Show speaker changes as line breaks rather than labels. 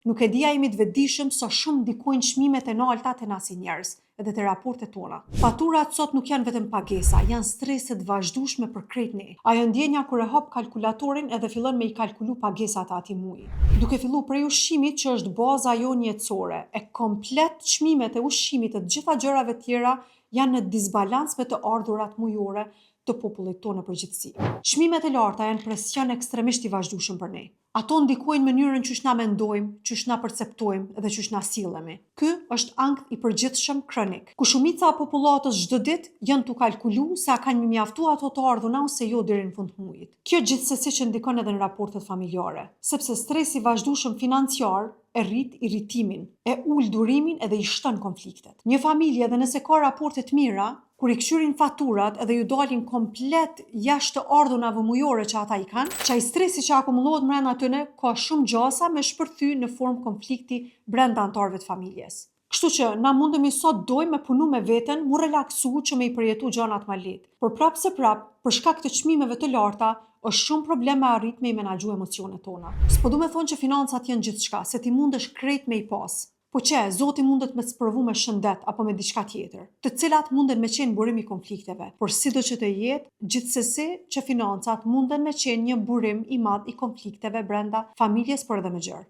Nuk e di a jemi të vetëdijshëm sa shumë ndikojnë çmimet e nalta te na si njerëz edhe te raportet tona. Faturat sot nuk janë vetëm pagesa, janë strese të vazhdueshme për krejt ne. Ajo ndjenja kur e hap kalkulatorin edhe fillon me i kalkulu pagesat e atij muaji. Duke fillu prej ushqimit, që është baza jonë jetësore, e komplet çmimet e ushqimit e të gjitha gjërave tjera janë në disbalans me të ardhurat mujore të popullit tonë në përgjithësi. Çmimet e larta janë presion ekstremisht i vazhdueshëm për ne. Ato ndikojnë mënyrën qysh na mendojmë, qysh na perceptojmë dhe qysh na sillemi. Ky është ankth i përgjithshëm kronik, ku shumica e popullatës çdo ditë janë tu kalkulu se a kanë mi mjaftu ato të ardhuna ose jo deri në fund të muajit. Kjo gjithsesi që ndikon edhe në raportet familjare, sepse stresi i vazhdueshëm financiar e rrit irritimin, e ul durimin edhe i shton konfliktet. Një familje, edhe nëse ka raporte të mira, kur i kqyrin faturat edhe ju dalin komplet jashtë të ardhunave mujore që ata i kanë, qaj stresi që akumullohet mrena atyne ka shumë gjasa me shpërthy në formë konflikti brenda anëtarëve të familjes. Kështu që na mundemi sot dojmë me punu me veten, mu relaksu që me i përjetu gjanat ma lehtë. Por prapë se prapë, për shkak të çmimeve të larta, është shumë problem me arrit me i menaxhu emocionet tona. S'po du me thonë që financat janë gjithçka, se ti mundesh krejt me i pas. Po që, Zoti mundet me të sprovu me shëndet apo me diçka tjetër, të cilat munden me qenë burim i konflikteve, por sido që të jetë, gjithsesi që financat munden me qenë një burim i madh i konflikteve brenda familjes, por edhe më gjerë.